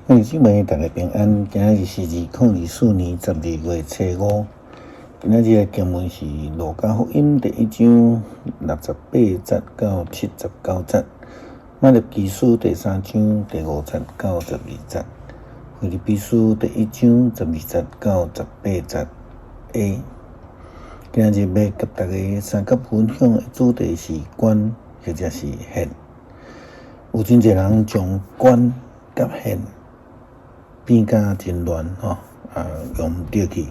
兄弟姊妹，大家平安。今仔日是2024年12月初五。今仔日的經文是《路加福音》第一章68節到79節，馬立基書第三章第5節到12節，腓立比書第一章12節到18節。A。今仔日欲佮大家相佮分享的主題是捐或者是獻。有真濟人將捐佮獻變甲真亂吼，啊用毋著去，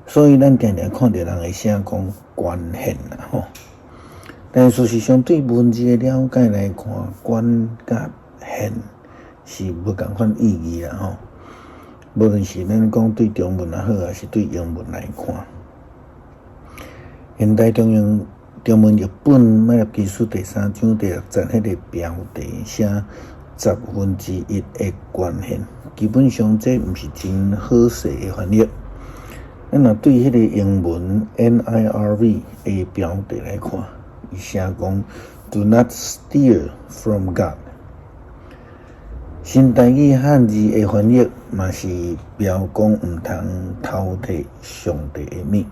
所以咱定定看著人會寫講捐獻啦吼。但事實上對文字的了解來看，捐佮獻是無仝款意義啦吼。無論是咱講對中文也好，抑是對英文來看，現代中英中文譯本馬立基書第三章第六節彼个標題寫十分之一的捐獻，基本上這毋是真好勢的翻譯。咱若對彼个英文 NIRV 的標題來看，伊寫講 Do not steal from God。新台語漢字的翻譯嘛是標講毋通偷提上帝的物。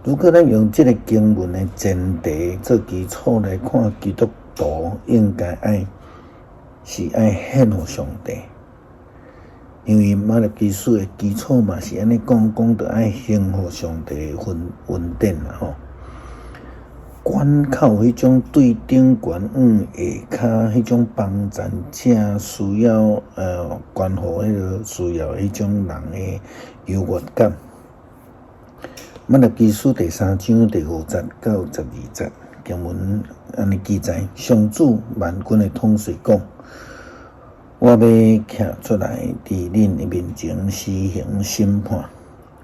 如果咱用這个經文的前提做基礎來看，基督徒應該愛是愛獻予上帝，因為馬立基書的基礎嘛是按呢講，講著愛獻予上帝的恩典啦吼。關口彼種對頂懸往下跤彼種幫贊者需要關乎彼个需要彼種人的優越感。馬立基書第三章第5節到12節經文按呢記載：上主萬軍的統帥講，我欲徛出來，佇恁的面前施行審判。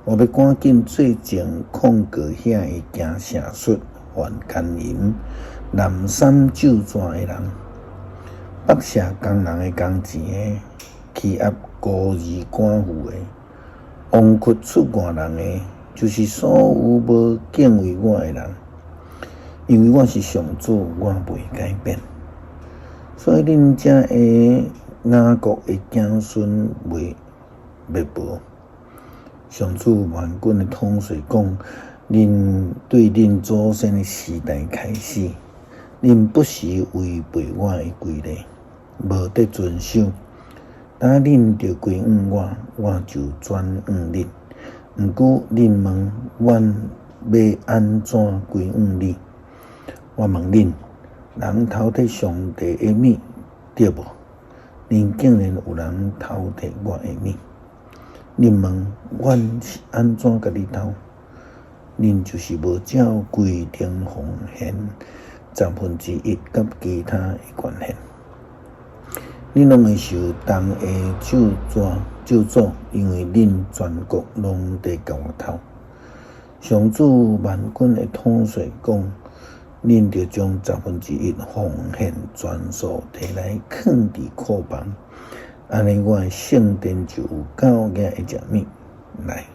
我欲趕緊做證控告遐个行邪術、犯姦淫、濫散咒詛的人，剝削工人的工錢的，欺壓孤兒寡婦的，枉屈出外人的，就是所有無敬畏我的人。因為我是上主，我袂改變。所以恁才會雅各的子孫袂滅無。上主萬軍的統帥講：恁對恁祖先的時代開始，恁不時違背我的規例，無得遵守。當恁著歸向我，我就轉向恁。毋過恁問，阮欲按怎歸向你？我問恁，人偷提上帝的物對無？恁竟然有人偷提我的物？恁問，阮是按怎共你偷？恁就是無照規定奉獻十分之一佮其他的捐獻。恁攏會受同的咒詛，因為恁全國攏佇共我偷。上主萬軍的統帥講：恁著將十分之一奉獻全數提來囥佇庫房，按呢我的聖殿就有夠額的食物。來，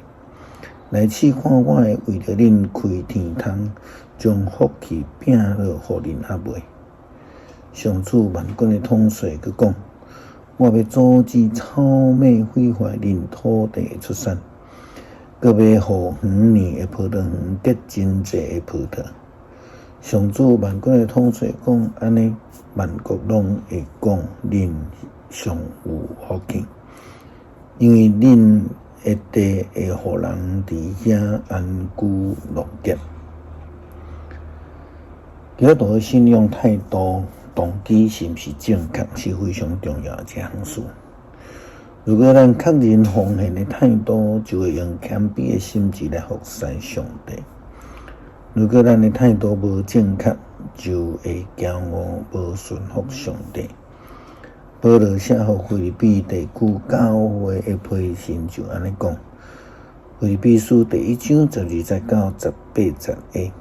來試看我會為著恁開天窗，將福氣摒落予恁抑未？上主萬軍的統帥閣講：我欲阻止草蛉毀壞恁土地的出產，閣欲予遠年的葡萄園結真濟的葡萄。上主萬軍的統帥講：按呢，萬國攏會講恁上有福氣，因為恁的地會予人佇遐安居樂業。基督徒的信仰態度、動機是毋是正確，是非常重要的一項事。如果咱確認奉獻的態度，就會用謙卑的心志來服侍上帝。如果咱的態度無正確，就會驕傲，無順服上帝。保羅寫予腓立比地區教會的批信就按呢講：腓立比書第一章12節到18節的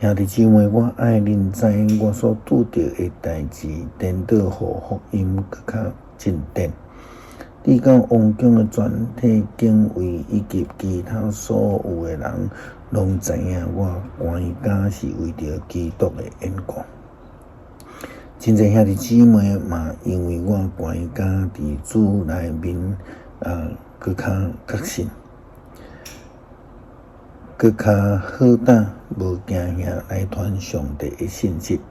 兄弟姊妹，我愛恁知我所拄著的代誌，顛倒予福音閣較進展。直到王宮的全體警衛以及其他所有的人，攏知影我關監是為著基督的緣故。真濟兄弟姊妹嘛，因為我關監佇主內面啊，閣較確信，閣較好膽無驚嚇來傳上帝的信息。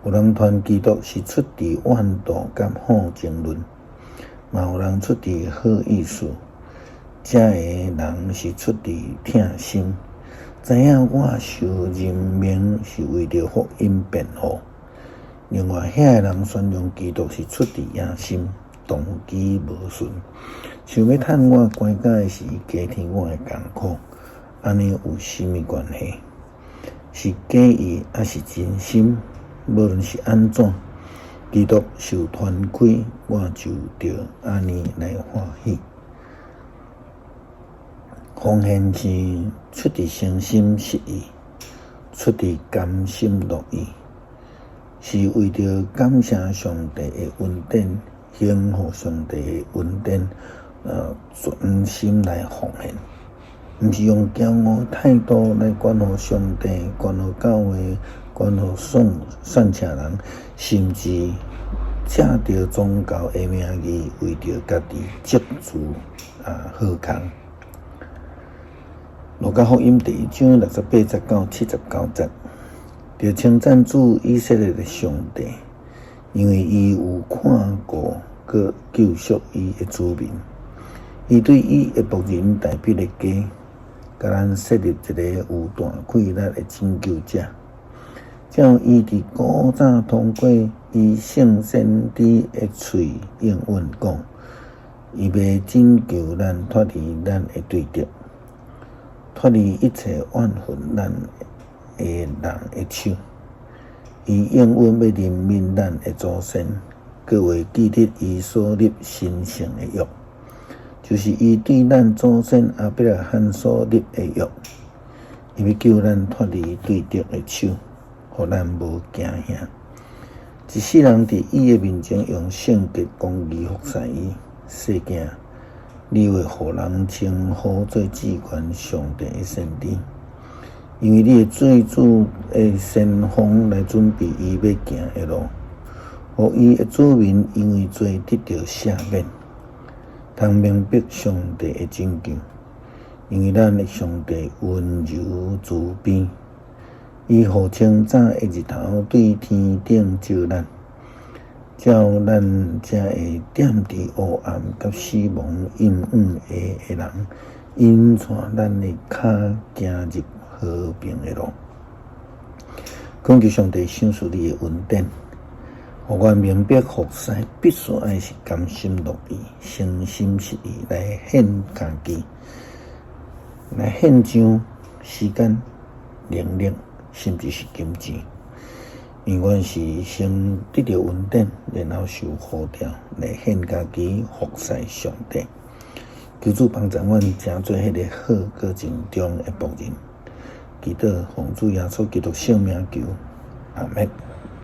有人傳基督是出自怨妒佮好爭論，嘛有人出自好意思，這个人是出自疼心。知影我受任命是為著福音辯護。另外，遐个人宣揚基督是出自野心，動機無純，想欲趁我關監的時加添我的艱苦，按呢有啥物關係？是假意抑是真心？無論是按怎，基督受傳開，我就著按呢來歡喜。奉獻是出自誠心實意，出自甘心樂意，是為著感謝上帝的恩典，興予上帝的恩典，全心來奉獻，毋是用驕傲態度來關乎上帝、關乎教會、關乎散赤人，甚至藉著宗教的名義，為著家己積聚好康。路加福音第一章68節到79節，著稱讚主以色列的上帝，因為伊有看顧閣救贖伊的子民。伊對伊的僕人大衛的家，共咱設立一個有大氣力的拯救者。照伊佇古早通過伊聖先知的喙應允講，伊欲拯救咱脫離咱的對敵，脫離一切怨恨咱的人的手。伊應允欲憐憫咱的祖先，閣會記得伊所立神聖的約，就是伊對咱祖先亞伯拉罕所立的約。伊欲救咱脫離對敵的手，予咱無驚嚇。一世人佇伊的面前用聖潔公義服侍伊。細囝，你會予人稱呼做至懸上帝的先知，因為你會做主的先鋒來準備伊欲行的路，予伊的子民因為罪得著赦免，通明白上帝的拯救。因為咱的上帝溫柔慈悲，伊予清早的日頭對天頂照咱，照咱這个踮佇黑暗佮死亡陰影下的人，引帶咱的跤行入和平的路。懇求上帝賞賜你的恩典，予我明白服侍必須愛是甘心樂意、誠心實意來獻家己，來獻上時間、能力，甚至是金錢。因為阮是先得著恩典，然後受呼召來獻家己服侍上帝。求主幫助阮成做彼個好閣盡忠的僕人。祈禱奉主耶穌基督聖名求，阿們。